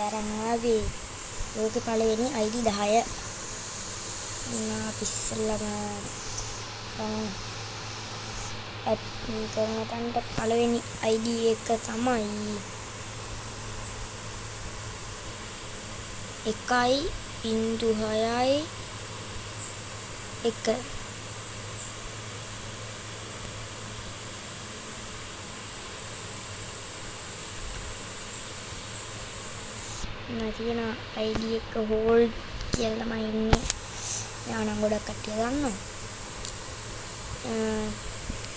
අරන් ආවේ ලෝකේ පළවෙනි ID 10. අපි ඉස්සෙල්ලම ඇඩ් කරන තැනට පළවෙනි ID එක තමයි 1.6 1. තියෙන ID එක හෝල්ඩ් කියලා තමයි ඉන්නේ. එයා නම් ගොඩක් කට්ටිය දන්නවා.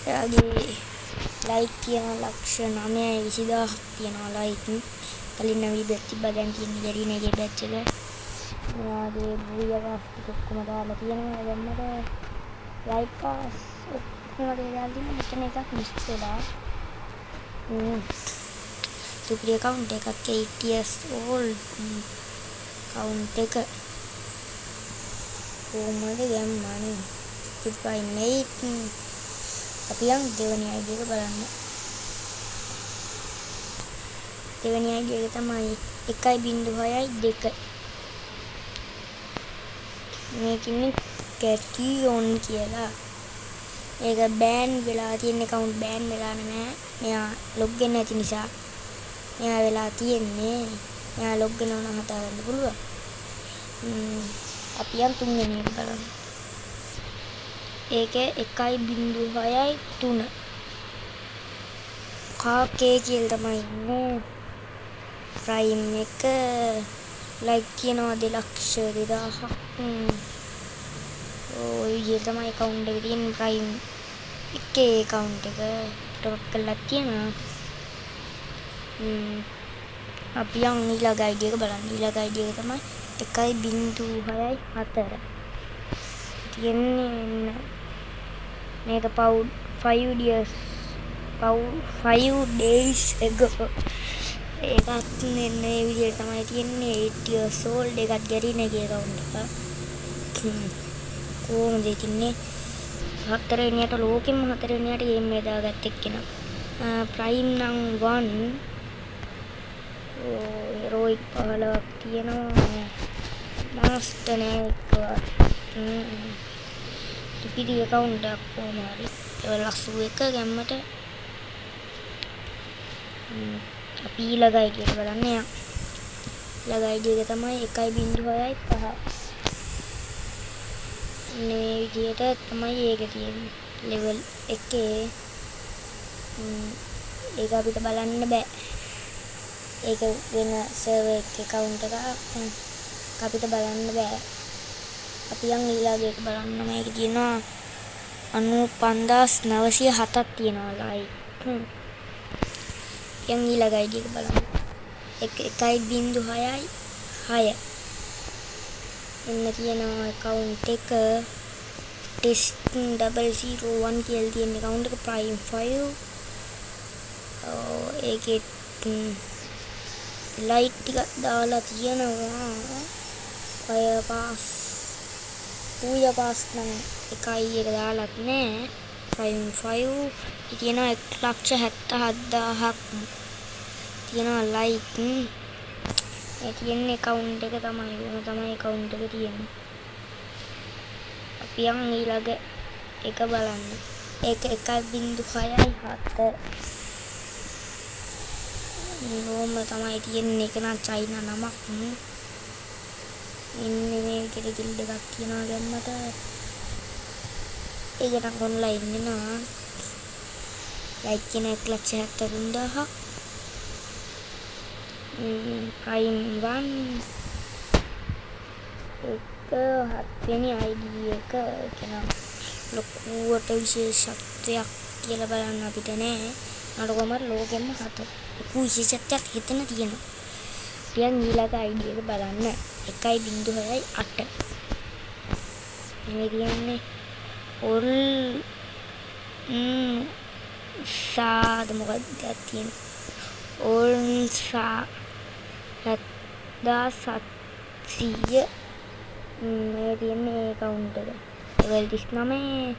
එයාගේ ලයික් තියෙන 9,20,000ක් තියෙනවා ලයික්. කලින් නම් වීඩියෝ තිබ්බා, දැන් තියෙන්නේ ගැරීන එකේ බැච් එක. එයාගේ බූයා පාස් ටික ඔක්කොම දාලා තියෙනවා. දැම්මට ලයික් පාස් ඔක්කොම වගේ දාලා තියෙනවා. මෙතන එකක් මිස් වෙලා. සුපිරි ඇකවුන්ට් එකක් 8 years old account එක. කොහොමද ගැම්මනේ 2.8. අපි යන් දෙවෙනි ID එක බලන්න. දෙවෙනි ID එක තමයි 1.6 2. මේක ඉන්නේ කැටියොන් කියලා. ඒක බෑන් වෙලා තියෙන ඇකවුන්ට් බෑන් වෙලා නෑ. මෙයා ලොග් වෙන්නේ නැති නිසා මෙයා වෙලා තියෙන්නේ. මෙයා ලොග් වෙනවා නම් හදා ගන්න පුළුවන්. අපි යන් තුන්වෙනි එක බලන්න. ඒකේ 1.6 3 කාකේ කියලා තමයි ඉන්නේ. ප්‍රයිම් එක ලයික් කියනවා 2,02,000ක්. ඔය විදිහට තමයි ඇකවුන්ට් එක තියෙන්නේ. ප්‍රයිම් එකේ ඇකවුන්ට් එක ටොප් කරලා තියෙනවා. අපි යන් ඊළඟ ID එක බලන්න. ඊළඟ ID එක තමයි 1.6 4 තියෙන්නේ. මේක පව් 5 years පව් 5 days ago. ඒකත් මෙන්න මේ විදිහට තමයි තියෙන්නේ. 8 years old එකත් ගැරින එකේ ඇකවුන්ට් එක. කොහොමද ඉතින්නේ හතරවෙනියට ලෝකෙම හතරවෙනියට ගේම් එක දාගත්ත එක්කෙනා. ප්‍රයිම් නම් 1 හීරෝයික් 15ක් තියෙනවා. මාස්ටර් නෑ එක්කවත්. සුපිරි ඇකවුන්ට් එකක් කොහොම හරි. ලෙවල් 81 ගැම්මට. අපි ඊළඟ ID එක බලන්න යමු. ඊළඟ ID එක තමයි 1.6 5. මේ විදිහට තමයි ඒක තියෙන්නේ. ලෙවල් එකේ ඒක අපිට බලන්න බෑ. ඒක වෙන සර්වර් එක ඇකවුන්ට් එකක් අපිට බලන්න බෑ. අපි යන් ඊළඟ එක බලන්න. මේකේ තියෙනවා 95,907ක් තියෙනවා ලයික්. යන් ඊළඟ ID එක බලන්න. 1.6 6. එන්න තියෙනවා ඇකවුන්ට් එක ටෙස්ට් 001 කියලා තියෙන ඇකවුන්ට් එක ප්‍රයිම් 5. ඔව්, ඒකෙත් ලයිට් ටිකක් දාලා තියෙනවා. ෆයර් පාස් පූජා පාස් නම් එකයි එක දාලත් නෑ. ප්‍රයිම් 5 තියෙනවා 1,77,000ක් තියෙනවා ලයික්. මේ තියෙන්නේ ඇකවුන්ට් එක තමයි. ඔහොම තමයි ඇකවුන්ට් එක තියෙන්නේ. අපි යන් ඊළඟ එක බලන්න. ඒක 1.6 7. ඔහොම තමයි තියෙන්නේ. ඒක නම් චයිනා නමක්. ඉන්නේ මේ විදිහට ගිල්ඩ් එකක් තියෙනවා ගැම්මට. ඒක නම් ඔන්ලයින් වෙනවා. ලයික් කියන 1,73,000ක්. ප්‍රයිම් 1 එක හත්වෙනි ID එක. ඒක නම් ලොකුවට විශේෂත්වයක් කියලා බලන්න අපිට නෑ. මට කොහමද ලෝකෙම හත ලොකු විශේෂත්වයක් හිතන තියෙනවා. අපි යන් ඊළඟ ID එක බලන්න. 1.6 8. මේ කියන්නේ ඔල් සාද මොකක්ද තියෙන්නේ? ඔල් සා 7700. මේ තියෙන්නේ ඒ ඇකවුන්ට් එක. ලෙවල් 39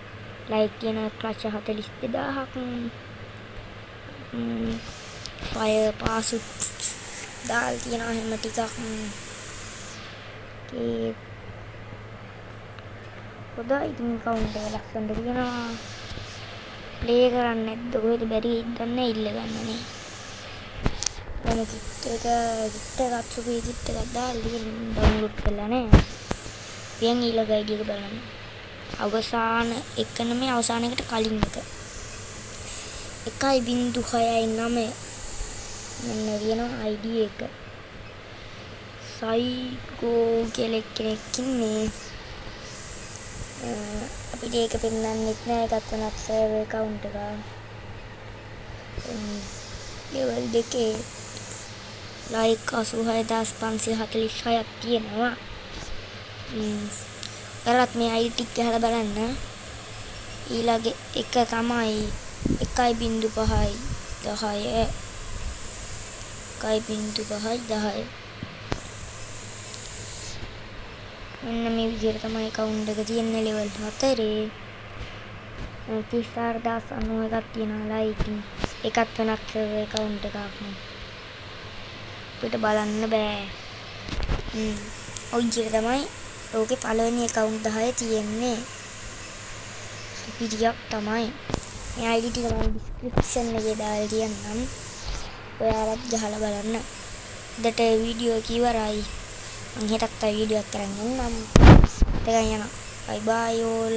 ලයික් කියන 1,42,000ක්. ෆයර් පාසුත් දාලා තියෙනවා හැම ටිකක්. ඒ හොඳයි, ඉතින් ඇකවුන්ට් එක ලස්සනට තියෙනවා. ප්ලේ කරන්නේ නැද්ද කොහෙද බැරි වෙයිද දන්නේ ඉල්ල ගන්න නේ. මම කිට් එක කිට් එකත් සුපිරි කිට් එකක් දාලා තියෙන ඩවුන්ලෝඩ් කරලා නෑ. දැන් ඊළඟ ID එක බලන්න. අවසාන එක නෙමෙයි, අවසාන එකට කලින් එක. 1.69 මෙන්න තියෙනවා ID එක. සයිගෝ කියලා එක්කෙනෙක් ඉන්නේ. අපිට ඒක පෙන්වන්නෙත් නෑ, ඒකත් වෙනත් සර්වර් ඇකවුන්ට් එකක්. ලෙවල් දෙකේ ලයික් 86546ක් තියෙනවා. ඔයාලත් මේ ID ටික ගහලා බලන්න. ඊළඟ එක තමයි 1.5 10, 1.5 10. මෙන්න මේ විදිහට තමයි ඇකවුන්ට් එක තියෙන්නේ ලෙවල් 4. 34091ක් තියෙනවා ලයික්. ඒකත් වෙනත් සර්වර් ඇකවුන්ට් එකක්. අපිට බලන්න බෑ. ඔය විදිහට තමයි ලෝකේ පළවෙනි ඇකවුන්ට් 10 තියෙන්නේ. සුපිරියක් තමයි. මේ ID ටික මම ඩිස්ක්‍රිප්ෂන් එකේ දාලා තියන්නම්. ඔයාලත් ගහලා බලන්න. අදට වීඩියෝ එක ඉවරයි. මං හෙටත් තව වීඩියෝ එකක් අරන් එන්නම්. එතකන් යනවා. Bye bye all.